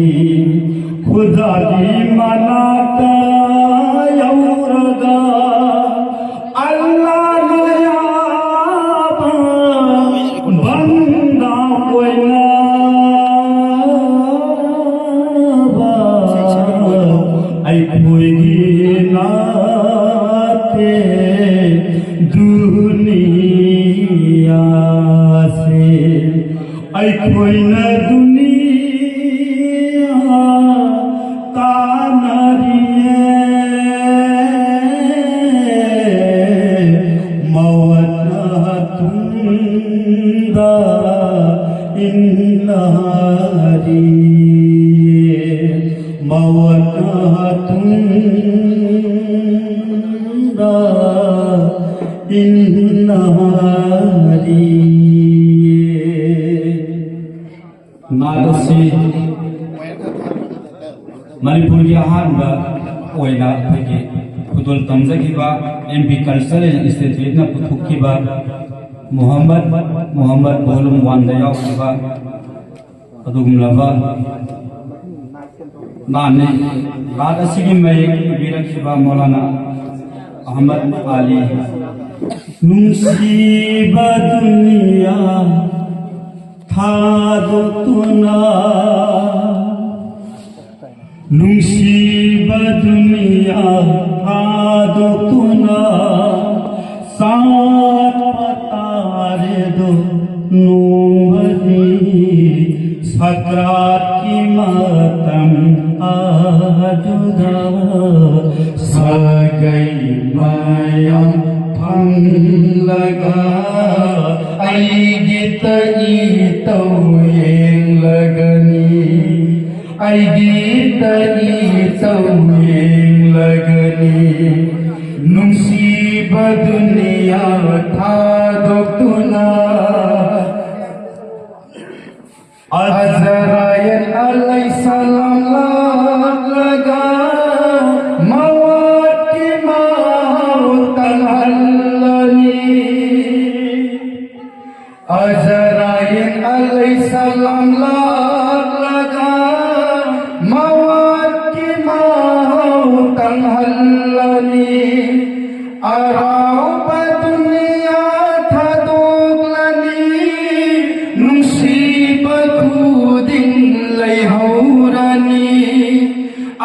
ꯈꯨꯗꯥ ꯃꯅꯥꯛꯇ ꯌꯧꯔꯒ ꯑꯜꯂꯥꯅ ꯌꯥꯕ ꯕꯟꯗꯥ ꯑꯣꯏꯅꯕ ꯑꯩꯈꯣꯏꯒꯤ ꯅꯠꯇꯦ ꯗꯨꯅꯤꯌꯥꯁꯦ꯫ ꯑꯩꯈꯣꯏꯅ ꯗꯨꯅꯤꯌꯥ ꯇꯥꯟꯅꯔꯤꯌꯦ, ꯃꯧꯠꯅ ꯇꯨꯡꯗ ꯏꯟꯅꯔꯤꯌꯦ, ꯃꯧꯠꯅ ꯇꯨꯡꯗ ꯏꯟꯅꯔꯤꯌꯦ꯫ ꯅꯥꯠ ꯑꯁꯤ ꯃꯅꯤꯄꯨꯔꯒꯤ ꯑꯍꯥꯟꯕ ꯑꯣꯏꯅ ꯑꯩꯈꯣꯏꯒꯤ ꯈꯨꯗꯣꯜ ꯇꯝꯖꯈꯤꯕ ꯑꯦꯝ ꯕꯤ ꯀꯜꯆꯔꯦꯜ ꯏꯟꯁꯇꯤꯇ꯭ꯌꯨꯠꯅ ꯄꯨꯊꯣꯛꯈꯤꯕ ꯃꯨꯍꯝꯃꯗ ꯃꯨꯍꯝꯃꯗ ꯚꯣꯂꯨꯝ ꯋꯥꯟꯗ ꯌꯥꯎꯈꯤꯕ ꯑꯗꯨꯒꯨꯝꯂꯕ ꯅꯥꯠꯅꯤ꯫ ꯅꯥꯠ ꯑꯁꯤꯒꯤ ꯃꯌꯦꯛ ꯏꯕꯤꯔꯛꯈꯤꯕ ꯃꯧꯂꯥꯅꯥ ꯑꯍꯃꯗ ꯑꯂꯤ꯫ ꯅꯨꯡꯁꯤꯕ ꯗꯨꯅꯤꯌꯥ ꯊꯥꯗꯣꯛꯇꯨꯅ, ꯅꯨꯡꯁꯤꯕ ꯗꯨꯅꯤꯌꯥ ꯊꯥꯗꯣꯛꯇꯨꯅ ꯆꯠꯄ ꯇꯥꯔꯦꯗꯣ ꯅꯣꯡꯃꯗꯤ꯫ ꯁꯀ꯭ꯔꯥꯠꯀꯤ ꯃꯇꯝ ꯑꯗꯨꯗ ꯁꯥꯒꯩ ꯃꯌꯥꯝ ꯐꯝꯂꯒ ꯑꯩꯒꯤꯇ ꯏꯇꯧ ꯌꯦꯡꯂꯒꯅꯤ꯫ ꯑꯩꯒꯤꯇ ꯏꯇꯧ ꯌꯦꯡꯂꯒꯅꯤ꯫ ꯅꯨꯡꯁꯤꯕ ꯗꯨꯅꯤꯌꯥ ꯊꯥꯗꯣꯛꯇꯨꯅ ꯑꯖꯔꯥꯏꯜ ꯑꯂꯩꯍꯤꯁꯁꯂꯥꯝ ꯂꯥꯛꯂꯒ ꯃꯋꯥꯠꯀꯤ ꯃꯍꯥꯎ ꯇꯪꯍꯜꯂꯅꯤ꯫ ꯑꯖꯔꯥꯏꯜ ꯑꯂꯩꯍꯤꯁꯁꯂꯥꯝ ꯂꯥꯛꯂꯒ ꯃꯋꯥꯠ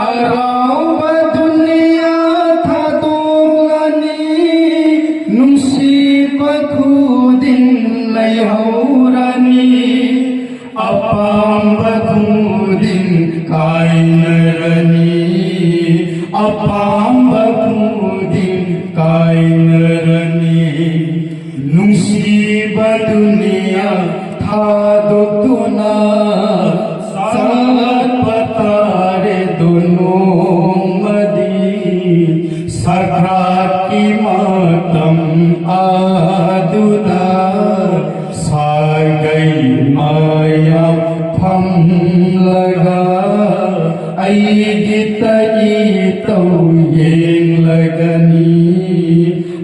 ꯍꯔꯥꯎꯕ ꯗꯨꯅꯤꯌꯥ ꯊꯥꯗꯣꯛꯂꯅꯤ, ꯅꯨꯡꯁꯤꯕ ꯈꯨꯗꯤꯡ ꯂꯩꯍꯧꯔꯅꯤ, ꯑꯄꯥꯝꯕ ꯈꯨꯗꯤꯡ ꯀꯥꯏꯅꯔꯅꯤ, ꯑꯄꯥꯝꯕ ꯈꯨꯗꯤꯡ ꯀꯥꯏꯅꯔꯅꯤ꯫ ꯅꯨꯡꯁꯤꯕ ꯗꯨꯅꯤꯌꯥ ꯊꯥꯗꯣꯛꯇꯨꯅ ꯆꯠꯄ ꯇꯥꯔꯦ ꯗꯣ ꯅꯣꯡꯃꯗꯤ꯫ ꯁꯀ꯭ꯔꯥꯠꯀꯤ ꯃꯇꯝ ꯑꯗꯨꯗ ꯁꯥꯒꯩ ꯃꯌꯥꯝ ꯐꯝꯂꯒ ꯑꯩꯒꯤ ꯇ ꯏꯇꯧ ꯌꯦꯡꯂꯒꯅꯤ,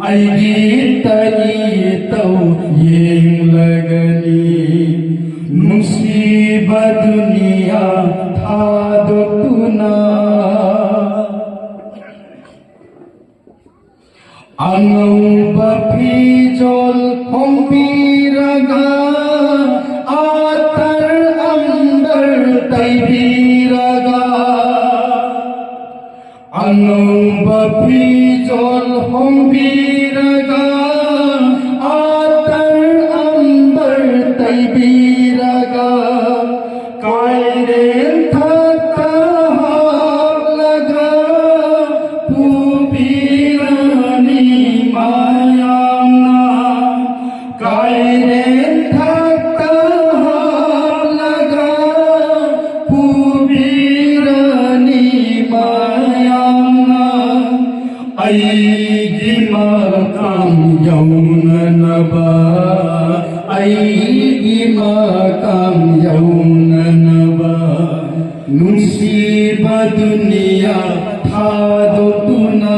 ꯑꯩꯒꯤ ꯇ ꯏꯇꯧ ꯌꯦꯡꯂꯒꯅꯤ꯫ ꯅꯨꯡꯁꯤꯕ ꯗꯨꯅꯤꯌꯥ ꯊꯥꯗꯣꯛꯇꯨꯅ ꯑꯉꯧꯕ ꯐꯤꯖꯣꯜ ꯍꯣꯡꯕꯤꯔꯒ, ꯑꯇꯔ ꯑꯝꯕꯔ ꯇꯩꯕꯤꯔꯒ, ꯑꯉꯧꯕ ꯐꯤꯖꯣꯜ ꯍꯣꯡꯕꯤꯔꯒ, ꯑꯇꯔ ꯑꯝꯕꯔ ꯇꯩꯕꯤꯔꯒ, ꯀꯥꯏꯔꯦꯟ ꯊꯛꯇ ꯍꯥꯞꯂꯒ ꯄꯨꯕꯤꯔꯅꯤ ꯃꯌꯥꯝꯅ꯫ ꯀꯥꯏꯔꯦꯟ ꯊꯛꯇ ꯍꯥꯞꯂꯒ ꯄꯨꯕꯤꯔꯅꯤ ꯃꯌꯥꯝꯅ꯫ ꯑꯩꯒꯤ ꯃꯀꯥꯝ ꯌꯧꯅꯅꯕ, ꯑꯩꯒꯤ ꯃꯀꯥꯝ ꯌꯧꯅꯅꯕ, ꯅꯨꯡꯁꯤꯕ ꯗꯨꯅꯤꯌꯥ ꯊꯥꯗꯣꯛꯇꯨꯅ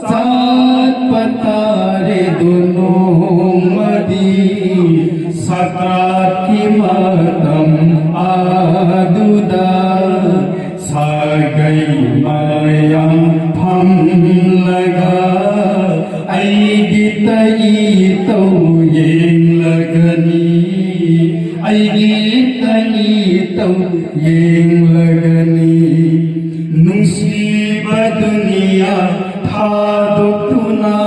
ꯆꯠꯄ ꯇꯥꯔꯦ ꯗꯣ ꯅꯣꯡꯃꯗꯤ꯫ ꯁꯀ꯭ꯔꯥꯠꯀꯤ ꯃꯇꯝ ꯑꯗꯨꯗ ꯁꯥꯒꯩ ꯃꯌꯥꯝ ꯐꯝꯂꯒ ꯑꯩꯒꯤ ꯇ ꯏꯇꯧ ꯌꯦꯡꯂꯒꯅꯤ, ꯑꯩꯒꯤ ꯇ ꯏꯇꯧ ꯌꯦꯡꯂꯒꯅꯤ꯫ ꯅꯨꯡꯁꯤꯕ ꯗꯨꯅꯤꯌꯥ ꯊꯥꯗꯣꯛꯇꯨꯅ,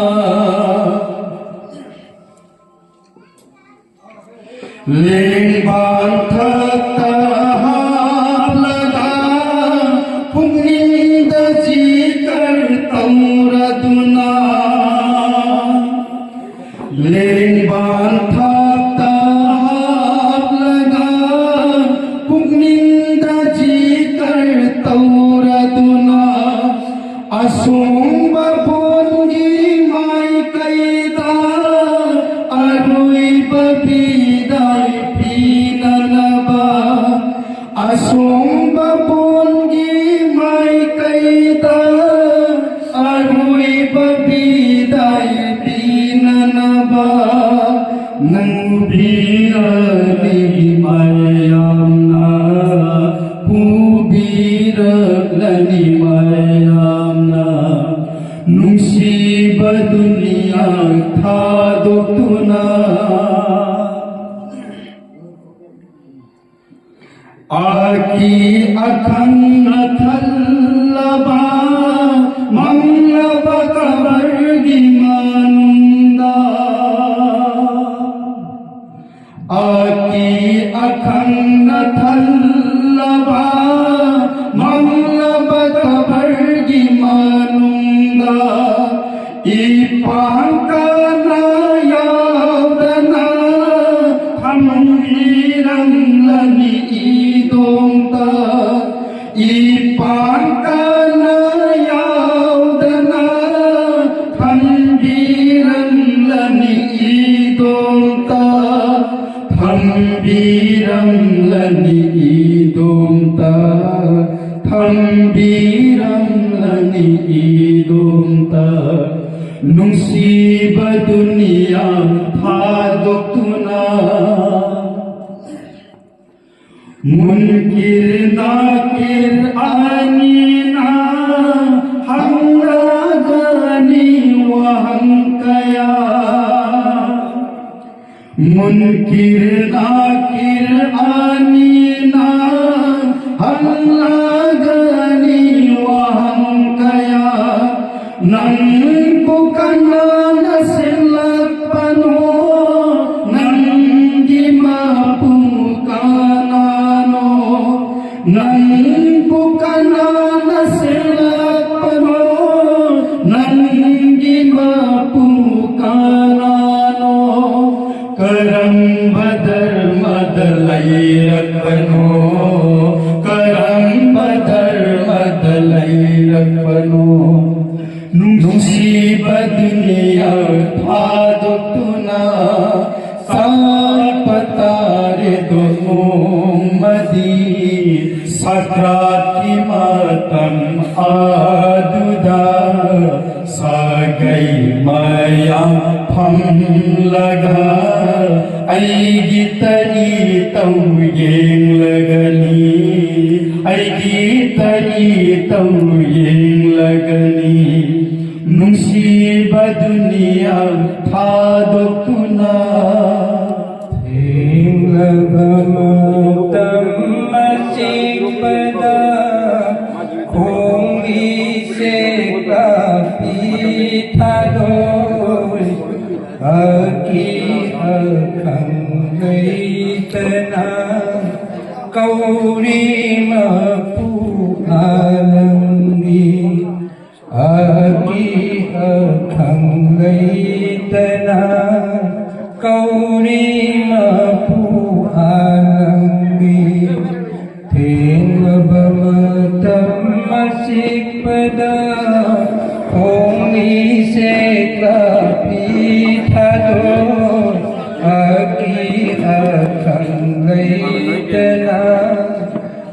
ꯂꯦꯡꯕꯥꯟ ꯊꯛꯇ ꯍꯥꯞꯂꯒ, ꯄꯨꯛꯅꯤꯡꯗ ꯖꯤꯀꯔ ꯇꯧꯔꯗꯨꯅ, ꯂꯦꯡꯕꯥꯟ ꯊꯛꯇ ꯍꯥꯞꯂꯒ, ꯄꯨꯛꯅꯤꯡꯗ ꯖꯤꯀꯔ ꯇꯧꯔꯗꯨꯅ, ꯑꯁꯣꯡꯕ ꯕꯣꯟꯒꯤ ꯃꯥꯏꯀꯩꯗ ꯑꯔꯣꯏꯕ ꯕꯤꯗꯥꯏ ꯄꯤꯅꯅꯕ, ꯑꯁꯣꯡꯕ ꯕꯣꯟꯒꯤ ꯃꯥꯏꯀꯩꯗ ꯑꯔꯣꯏꯕ ꯕꯤꯗꯥꯏ ꯄꯤꯅꯅꯕ, ꯅꯪꯕꯤꯔꯅꯤ ꯃꯌꯥꯝꯅ, ꯄꯨꯕꯤꯔꯛꯂꯅꯤ ꯃꯌꯥꯝꯅ, ꯅꯨꯡꯁꯤꯕ ꯗꯨꯅꯤꯌꯥ ꯊꯥꯗꯣꯛꯇꯨꯅ꯫ ꯑꯀꯤ ꯑꯈꯪꯅ ꯊꯜꯂꯕ ꯃꯪꯂꯕ ꯀꯕꯔꯒꯤ ꯃꯅꯨꯡꯗ, ꯑꯀꯤ ꯑꯈꯪꯅ ꯊꯜꯂꯕ ꯃꯪꯂꯕ ꯀꯕꯔꯒꯤ ꯃꯅꯨꯡꯗ, ꯏꯄꯥꯡꯀꯅ ꯌꯥꯎꯗꯅ ꯊꯝꯕꯤꯔꯝꯂꯅꯤ ꯏꯗꯣꯝꯇ꯫ ꯏꯄꯥꯡꯀꯅ ꯌꯥꯎꯗꯅ ꯊꯝꯕꯤꯔꯝꯂꯅꯤ ꯏꯗꯣꯝꯇ꯫ ꯊꯝꯕꯤꯔꯝꯂꯅꯤ ꯏꯗꯣꯝꯇ, ꯊꯝꯕꯤꯔꯝꯂꯅꯤ ꯏꯗꯣꯝꯇ, ꯅꯨꯡꯁꯤꯕ ꯗꯨꯅꯤꯌꯥ ꯊꯥꯗꯣꯛꯇꯨꯅ꯫ ꯃꯨꯟꯀꯤꯔ ꯅꯥꯀꯤꯔ ꯑꯅꯤꯅ ꯍꯪꯂꯒꯅꯤ ꯋꯥꯍꯪ ꯀꯌꯥ꯫ ꯃꯨꯟꯀꯤꯔ ꯅꯥꯀꯤꯔ ꯑꯅꯤꯅ ꯍꯪꯂꯒꯅꯤ ꯅꯪꯕꯨ ꯀꯅꯥꯅ ꯁꯦꯝꯂꯛꯄꯅꯣ? ꯅꯪꯒꯤ ꯃꯄꯨ ꯀꯅꯥꯅꯣ? ꯅꯪꯕꯨ ꯀꯅꯥꯅ ꯁꯦꯝꯂꯛꯄꯅꯣ? ꯅꯪꯒꯤ ꯃꯄꯨ ꯀꯅꯥꯅꯣ? ꯀꯔꯝꯕ ꯙꯔꯃꯗ ꯂꯩꯔꯛꯄꯅꯣ? ꯀꯔꯝꯕ ꯙꯔꯃꯗ ꯂꯩꯔꯛꯄꯅꯣ? ꯅꯨꯡꯁꯤꯕ ꯗꯨꯅꯤꯌꯥ ꯊꯥꯗꯣꯛꯇꯨꯅ ꯆꯠꯄ ꯇꯥꯔꯦꯗꯣ ꯅꯣꯡꯃꯗꯤ꯫ ꯁꯀ꯭ꯔꯥꯠꯀꯤ ꯃꯇꯝ ꯑꯗꯨꯗ ꯁꯥꯒꯩ ꯃꯌꯥꯝ ꯐꯝꯂꯒ ꯑꯩꯒꯤ ꯇꯔꯤ ꯇꯧ ꯌꯦꯡꯂꯒꯅꯤ, ꯑꯩꯒꯤ ꯇꯔꯤ ꯇꯧ ꯌꯦꯡꯂꯒꯅꯤ꯫ ꯅꯨꯡꯁꯤꯕ ꯗꯨꯅꯤꯌꯥ ꯊꯥꯗꯣꯛꯇꯨꯅ ꯊꯦꯡꯂꯕ ꯃꯇꯝ ꯑꯆꯤꯛꯄꯗ ꯈꯣꯡꯂꯤ ꯁꯦꯛꯂꯥꯄꯤ ꯊꯥꯗꯣꯏ ꯑꯀꯤ ꯑꯈꯪ ꯂꯩꯇꯅ ꯀꯧꯔꯤ ꯃꯄꯨ ꯑꯥꯂꯝꯒꯤ꯫ ꯑꯀꯤ ꯑꯈꯪ ꯂꯩꯇꯅ ꯀꯧꯔꯤ ꯃꯄꯨ ꯑꯥꯂꯝꯒꯤ꯫ ꯊꯦꯡꯂꯕ ꯃꯇꯝ ꯑꯆꯤꯛꯄꯗ ꯈꯣꯡꯂꯤ ꯁꯦꯛꯂꯥꯄꯤ ꯊꯥꯗꯣꯏ ꯑꯀꯤ ꯑꯈꯪ ꯂꯩꯇꯅ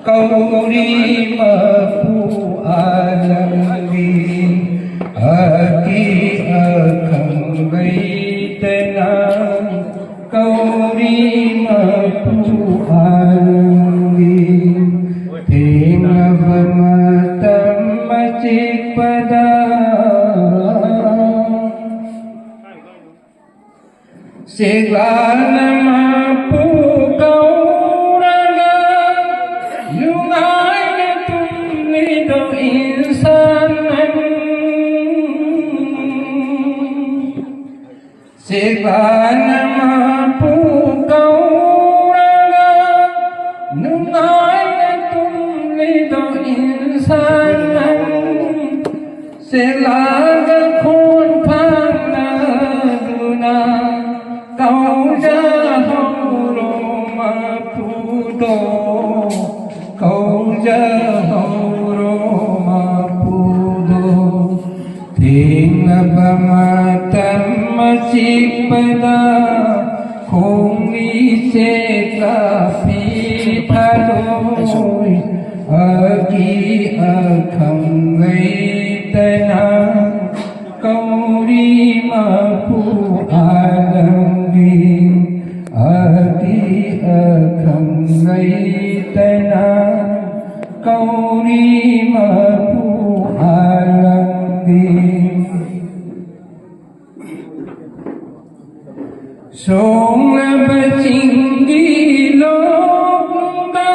ꯀꯧꯔꯤ ꯃꯄꯨ ꯑꯥꯂꯝꯒꯤ꯫ ꯑꯀꯤ ꯑꯈꯪ ꯂꯩꯇꯅ ꯀꯧꯔꯤ ꯃꯄꯨ ꯑꯥꯂꯝꯒꯤ꯫ ꯊꯦꯡꯂꯕ ꯃꯇꯝ ꯑꯆꯤꯛꯄꯗ ꯁꯦꯛꯂꯥꯅ ꯃꯄꯨ ꯀꯧꯔꯒ ꯅꯨꯡꯉꯥꯏꯅ ꯇꯨꯝꯂꯤꯗꯣ ꯏꯟꯁꯥꯟ ꯅꯪ꯫ ꯁꯦꯛꯂꯥꯅ ꯃꯄꯨ ꯀꯧꯔꯒ ꯅꯨꯡꯉꯥꯏꯅ ꯇꯨꯝꯂꯤꯗꯣ ꯏꯟꯁꯥꯟ ꯅꯪ꯫ ꯁꯦꯛꯂꯥꯒ ꯈꯣꯟ ꯐꯥꯅꯗꯨꯅ ꯀꯧꯖꯍꯧꯔꯣ ꯃꯄꯨꯗꯣ, ꯀꯧꯖꯍꯧꯔꯣ ꯃꯄꯨꯗꯣ꯫ ꯊꯦꯡꯂꯕ ꯃꯇꯝ ꯑꯆꯤꯛꯄꯗ ꯈꯣꯡꯂꯤ ꯁꯦꯛꯂꯥ ꯐꯤ ꯊꯥꯗꯣꯏ ꯑꯀꯤ ꯑꯈꯪ ꯂꯩꯇꯅ ꯀꯧꯔꯤ ꯃꯄꯨ ꯑꯥꯂꯝꯒꯤ ꯑꯀꯤ ꯑꯈꯪ ꯂꯩꯇꯅ ꯀꯧꯔꯤ ꯃꯄꯨ ꯑꯥꯂꯝꯒꯤ꯫ ꯁꯣꯡꯂꯕ ꯆꯤꯡꯒꯤ ꯂꯣꯛꯗ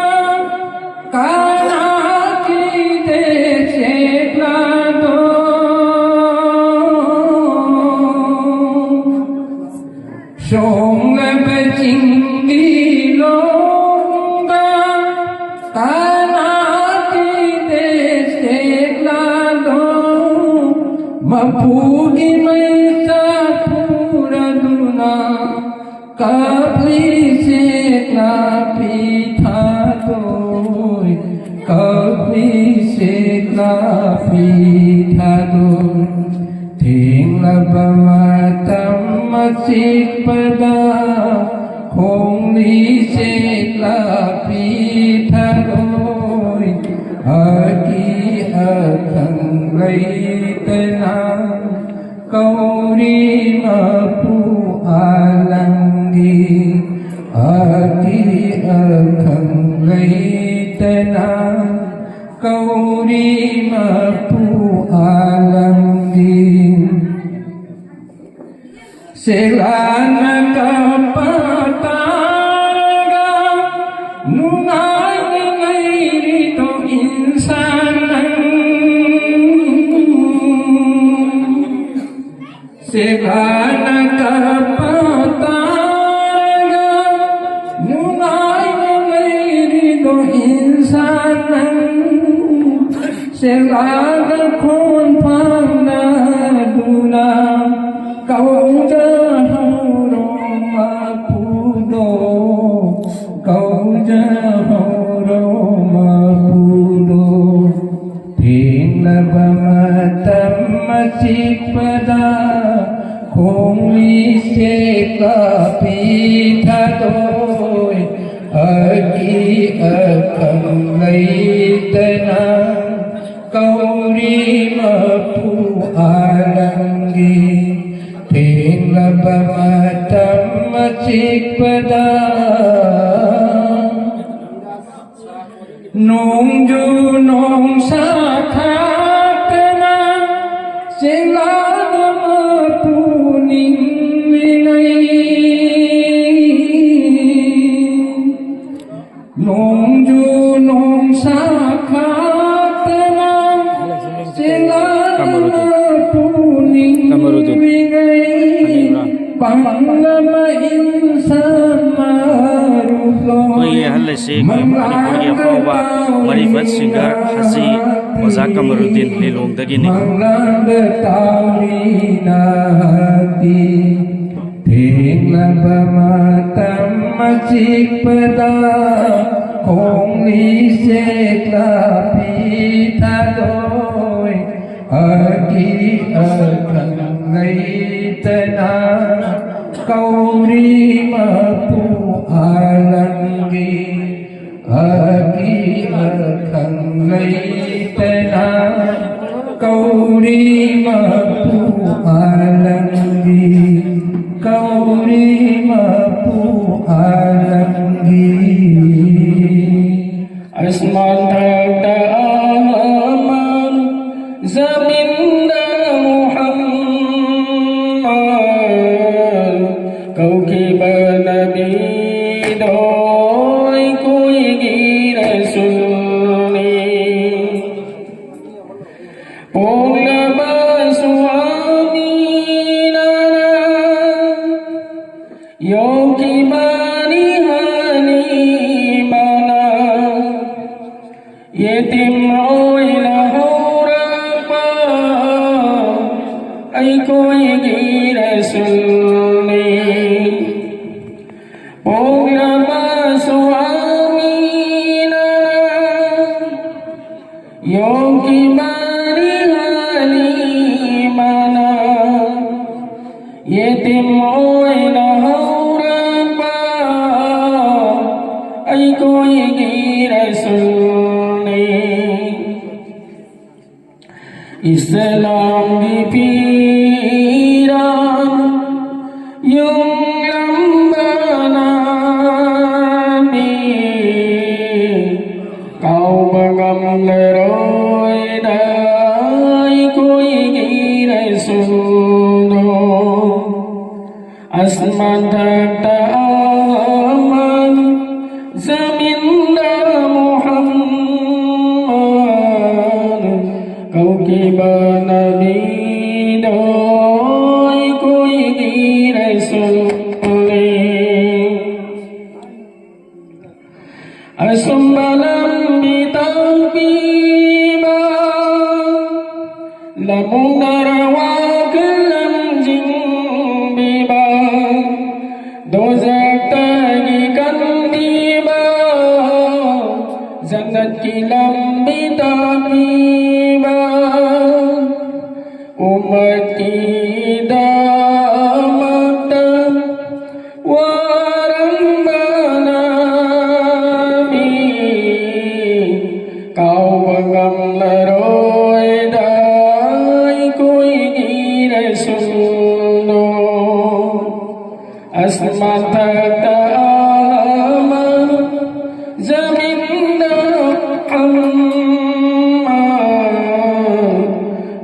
ꯀꯅꯥꯒꯤ ꯁꯦꯛꯂꯥꯗꯣ? ꯁꯣꯡꯂꯕ ꯆꯤꯡꯒꯤ ꯂꯣꯛꯗ ꯀꯅꯥꯒꯤ ꯁꯦꯛꯂꯥꯗꯣ? ꯃꯄꯨꯒꯤ ꯃꯩꯆꯥꯛ ꯄꯨꯔꯗꯨꯅ ꯀꯞꯂꯤ ꯁꯦꯛꯂꯥ ꯐꯤ ꯊꯥꯗꯣꯏ, ꯀꯞꯂꯤ ꯁꯦꯛꯂꯥ ꯐꯤ ꯊꯥꯗꯣꯏ꯫ ꯊꯦꯡꯂꯕ ꯃꯇꯝ ꯑꯆꯤꯛꯄꯗ ꯈꯣꯡꯂꯤ ꯁꯦꯛꯂꯥ ꯐꯤ ꯊꯥꯗꯣꯏ ꯑꯀꯤ ꯑꯈꯪ ꯂꯩꯇꯅ ꯀꯧꯔꯤ ꯃꯄꯨ ꯑꯥꯂꯝꯒꯤ ꯑꯀꯤ ꯑꯈꯪ ꯂꯩꯇꯅ ꯀꯧꯔꯤ ꯃꯄꯨ ꯑꯥꯂꯝꯒꯤ꯫ ꯁꯦꯛꯂꯥꯅ ꯀꯞꯄ ꯇꯥꯔꯒ ꯅꯨꯡꯉꯥꯏꯅ ꯂꯩꯔꯤꯗꯣ ꯏꯟꯁꯥꯟ ꯅꯪ꯫ ꯁꯦꯛꯂꯥꯅ ꯇꯥꯔꯒ ꯅꯨꯡꯉꯥꯏꯅ ꯂꯩꯔꯤꯗꯣ ꯏꯟꯁꯥꯟ ꯅꯪ꯫ ꯁꯦꯜꯂꯥꯗ ꯈꯣꯟ ꯐꯥꯡꯅꯗꯨꯅ ꯀꯧꯖꯍꯧꯔꯣ ꯃꯄꯨꯗꯣ, ꯀꯧꯖꯍꯧꯔꯣ ꯃꯄꯨꯗꯣ꯫ ꯊꯦꯡꯂꯕ ꯃꯇꯝ ꯑꯆꯤꯛꯄꯗ ꯈꯣꯡꯂꯤ ꯁꯦꯛꯂ ꯄꯤꯊꯗꯣꯏ꯫ ꯑꯀꯤ ꯑꯈꯪ ꯂꯩꯇꯅ ꯀꯧꯔꯤ ꯃꯄꯨ ꯑꯥꯂꯝꯒꯤ꯫ ꯊꯦꯡꯂꯕ ꯃꯇꯝ ꯑꯆꯤꯛꯄꯗ ꯅꯣꯡꯖꯨ ꯅꯣꯡꯁꯥ ꯈꯥꯛꯇꯅ ꯆꯦꯡꯂꯥꯗ ꯃꯄꯨ ꯅꯤꯡꯂꯤꯉꯩ꯫ ꯅꯣꯡꯖꯨ ꯅꯣꯡꯁꯥ ꯈꯥꯛꯇꯅ ꯆꯦꯡꯂꯥꯗ ꯃꯄꯨ ꯅꯤꯡꯂꯤꯉꯩ꯫ ꯄꯥꯡꯂꯕ ꯏꯟꯁꯥꯟ ꯃꯔꯨꯞꯂꯣꯏ꯫ ꯑꯩꯈꯣꯏꯒꯤ ꯑꯍꯜ ꯑꯁꯤ ꯑꯩꯈꯣꯏ ꯃꯅꯤꯄꯨꯔꯒꯤ ꯑꯐꯥꯎꯕ ꯃꯔꯤꯐꯠ ꯁꯤꯡꯒꯔ ꯍꯖꯤ ꯑꯣꯖꯥ ꯀꯃꯔꯨꯗꯤꯟ ꯂꯤꯂꯣꯡꯗꯒꯤꯅꯤ꯫ ꯃꯪꯂꯥꯟꯗ ꯇꯥꯎꯔꯤ ꯅꯥꯗꯤ꯫ ꯊꯦꯡꯂꯕ ꯃꯇꯝ ꯑꯆꯤꯛꯄꯗ ꯈꯣꯡꯂꯤ ꯁꯦꯛꯂ ꯄꯤꯊꯗꯣꯏ꯫ ꯑꯀꯤ ꯑꯈꯪ ꯂꯩꯇꯅ ꯀꯧꯔꯤ ꯃꯄꯨ ꯑꯥꯂꯝꯒꯤ꯫ ꯑꯀꯤ ꯑꯈꯪ ꯂꯩꯇꯅ ꯀꯧꯔꯤ ꯃꯄꯨ ꯑꯥꯂꯝꯒꯤ꯫ ꯀꯧꯔꯤ ꯃꯄꯨ ꯑꯥꯂꯝꯒꯤ꯫ ꯑꯁꯃꯥꯟ ꯊꯛꯇ ꯑꯍꯃꯟ ꯖꯃꯤꯟꯗ ꯃꯨꯍꯝꯃꯗ ꯀꯧꯈꯤꯕ ꯅꯕꯤꯗꯣ ꯑꯩꯈꯣꯏꯒꯤ ꯔꯁꯨꯜꯅꯤ꯫ ꯄꯣꯛꯂꯕꯁꯨ ꯑꯃꯤꯅꯅ ꯑꯩꯈꯣꯏꯒꯤ ꯔꯁꯨꯜꯅꯤ꯫ ꯄꯣꯛꯂꯕꯁꯨ ꯑꯥꯃꯤꯅꯅ ꯌꯣꯛꯈꯤꯕꯅꯤ ꯍꯂꯤꯃꯅ꯫ ꯌꯦꯇꯤꯝ ꯑꯣꯏꯅ ꯍꯧꯔꯛꯄ ꯑꯩꯈꯣꯏꯒꯤ ꯔꯁꯨꯜꯅꯤ꯫ ꯏꯁꯂꯥꯝꯒꯤ ꯐꯤꯔꯥꯜ ꯌꯨꯝꯂꯝꯕ ꯅꯕꯤ, ꯀꯥꯎꯕ ꯉꯝꯂꯔꯣꯏꯗ ꯑꯩꯈꯣꯏꯒꯤ ꯔꯁꯨꯜꯗꯣ꯫ ꯑꯁ ꯃꯊꯛꯇ ꯑꯍꯃꯗ, ꯖꯃꯤꯟꯗ ꯃꯨꯍꯝꯃꯗ ꯀꯧꯈꯤꯕ ꯅꯕꯤꯗꯣ ꯑꯩꯈꯣꯏꯒꯤ ꯔꯁꯨꯜꯅꯤ꯫ ꯑꯆꯨꯝꯕ ꯂꯝꯕꯤ ꯇꯥꯛꯄꯤꯕ, ꯂꯃꯨꯅꯔ ꯋꯥꯈꯜ ꯂꯝꯖꯤꯡꯕꯤꯕ, ꯗꯣꯖꯈꯇꯒꯤ ꯀꯟꯕꯤꯕ, ꯖꯟꯅꯠꯀꯤ ꯂꯝꯕꯤ ꯇꯥꯛꯄꯤꯕ, ꯎꯝꯃꯠꯀꯤꯗꯃꯛꯇ ꯋꯥꯔꯝꯕ ꯅꯕꯤ, ꯀꯥꯎꯕ ꯉꯝꯂꯔꯣꯏꯗ ꯑꯩꯈꯣꯏꯒꯤ ꯔꯁꯨꯜꯗꯣ꯫ ꯑꯁ ꯃꯊꯛꯇ ꯑꯍꯃꯗ, ꯖꯃꯤꯟꯗ ꯃꯨꯍꯝꯃꯗ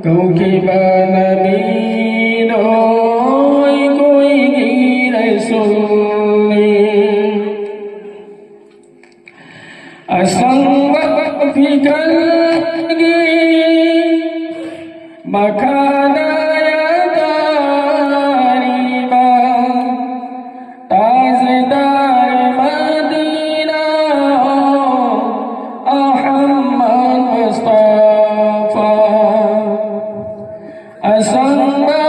ꯀꯧꯈꯤꯕ ꯅꯕꯤꯗꯣ ꯑꯩꯈꯣꯏꯒꯤ ꯔꯁꯨꯜꯅꯤ꯫ ꯑꯁꯪꯕ ꯐꯤꯈꯜꯒꯤ ꯃꯈꯥꯗ ꯌꯥꯇꯥꯔꯤꯕ ꯇꯥꯖꯗꯥꯔ ꯃꯗꯤꯅꯥ ꯑꯍꯃꯗ ꯃꯨꯁꯇꯐꯥ꯫ ꯑꯁꯪꯕ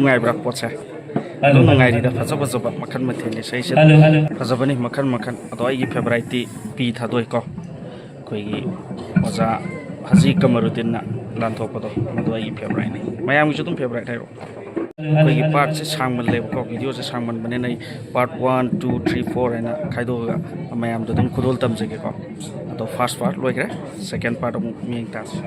ꯅꯨꯡꯉꯥꯏꯕ꯭ꯔꯥ ꯄꯣꯠꯁꯦ? ꯑꯗꯨꯝ ꯅꯨꯡꯉꯥꯏꯔꯤꯗ, ꯐꯖ ꯐꯖꯕ ꯃꯈꯜ ꯃꯊꯦꯜ ꯏꯁꯩꯁꯦ꯫ Hello, hello. ꯐꯖꯕꯅꯤ ꯃꯈꯜ ꯃꯈꯜ꯫ ꯑꯗꯣ ꯑꯩꯒꯤ favouriteꯇꯤ ꯄꯤ ꯊꯥꯗꯣꯏꯀꯣ, ꯑꯩꯈꯣꯏꯒꯤ ꯑꯣꯖꯥ ꯍꯖꯤ ꯀꯃꯔꯨꯗꯤꯟꯅ ꯂꯥꯟꯊꯣꯛꯄꯗꯣ, ꯃꯗꯨ ꯑꯩꯒꯤ favouriteꯅꯤ꯫ ꯃꯌꯥꯝꯒꯤꯁꯨ ꯑꯗꯨꯝ favourite ꯍꯥꯏꯔꯣ꯫ ꯑꯩꯈꯣꯏꯒꯤ partꯁꯦ ꯁꯥꯡꯃꯜꯂꯦꯕꯀꯣ, videoꯁꯦ ꯁꯥꯡꯃꯟꯕꯅꯤꯅ ꯑꯩ part one, two, three, four ꯍꯥꯏꯅ ꯈꯥꯏꯗꯣꯛꯑꯒ ꯃꯌꯥꯝꯗ ꯑꯗꯨꯝ ꯈꯨꯗꯣꯜ ꯇꯝꯖꯒꯦꯀꯣ꯫ ꯑꯗꯣ first part ꯂꯣꯏꯈ꯭ꯔꯦ, second part ꯑꯃꯨꯛ ꯃꯤꯠꯌꯦꯡ ꯇꯥꯁꯤ꯫